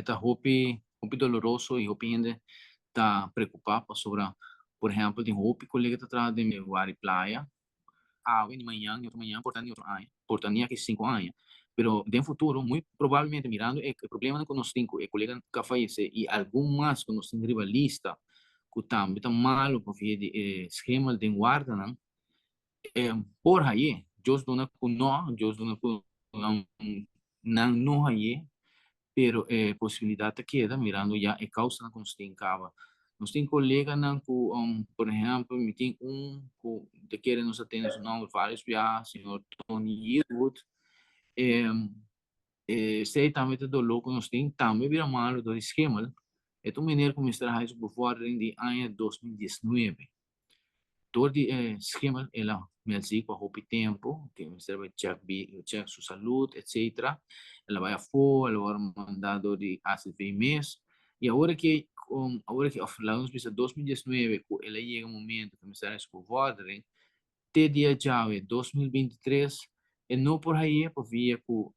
ta hopi hopi doloroso y hopi hende ta preocupa pasobra por ehempel tin hopi colega ta traha den lugar di playa awe ni mañan ni otro mañan por ta ni otro aña por ta ni aki cinco aña pero den futuro muy probablemente mirando e problemanan cu nos tin cu e coleganan cu a fayece y algun mas cu nos tin riba lista cu tambe ta malo pa via di e schema den wardanan por haye. Dios duna cu no, Dios duna cu nan no haye, pero e posibilidad ta keda mirando ya e causanan cu nos tin caba. Nos tin coleganan cu, por ehempel, mi tin un cu ta kere nos a tene su nomber varios biaha, señor Tony Yearwood. Esey tambe ta dolor cu nos tin, tambe bira malo door di schimmel. E ta un meneer cu mester a haci su bevordering di aña 2019. Dor di e schimmel el a melzi pa hopi tempo, ke mester bai check bi check su salud etcetera. El a bai afo, el a wòrdu manda dor di ACV mes. I awor ke awor ke òf laga nos bisa 2019 ku el a yega momento ku mester a hasi su bevordering, te dia djawe 2023 e no por haye pabia ku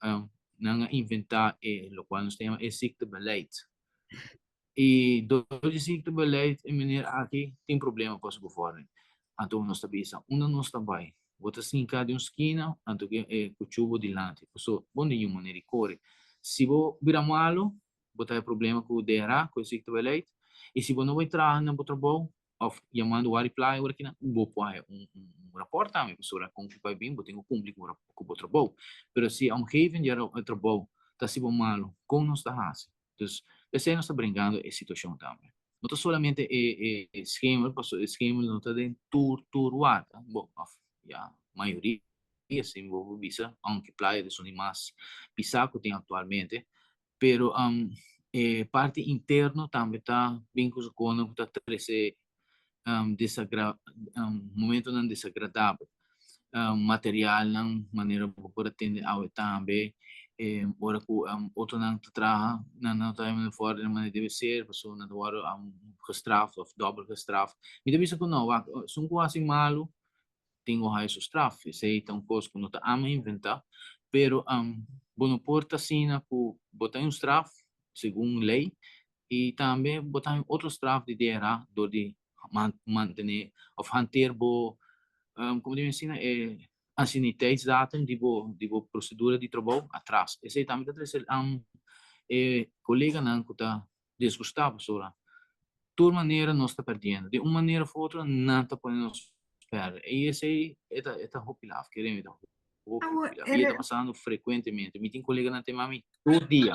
nan a inventa e lokual nos ta yama e ziektebeleid. I dor di ziektebeleid e meneer aki tin problema pa su bevordering. Anto nos ta bisa, unda nos ta bai? Bo ta sinka den un skina, anto ke e kuchu bo dilanti. Paso bo no tin niun manera di kore. Si bo bira malu, bo ta haña problema ku DRA, ku e ziektebeleid. I si bo no bai traha na bo trabou, òf yamando wari playa ora kinan, bo por haña un un rapòrt tambe, pasobra kon ku bai bin bo tin ku kumpli ku ku bo trabou. Pero si e omgeving di e trabou ta hasi bo malu, kon nos ta hasi? Dus p'esei nos ta bringando e situacion tambe. No ta solamente e e schemel, pasobra e schemel no ta den tur tur warda, bo of ya mayoria si bo por bisa, aunke Playa ta esun di mas pisa cu tin actualmente, pero e parti interno tambe ta bin cu su cono cu ta trece desagra momentonan desagradabel. Materialnan manera bo por a tende awe tambe ora ku otronan ta traha nan no ta haya for den manera debe ser pasobra nan ta wòrdu gestraft òf dòbel gestraft. Mi ta bisa ku no wak esun ku hasi malu tin ku haya su straf esei ta un kos ku no ta ami a inventá pero bo no por ta asina ku bo ta un straf segun lei i tambe bo ta haña otro straf di DRA dor di mantené òf hanteer bo, komo di mensina, e anciëniteitsdatum di bo di bo prosedura di trabou atras. Esei tambe ta trese e koleganan ku ta disgustá pasobra tur manera nos ta pèrdiendo. Di un manera òf otro nan ta pone nos pèrdè i esei e ta e ta hopi laf, kere mi ta hopi hopi laf i e ta pasando frekuentemente. Mi tin koleganan ta yama mi tur dia.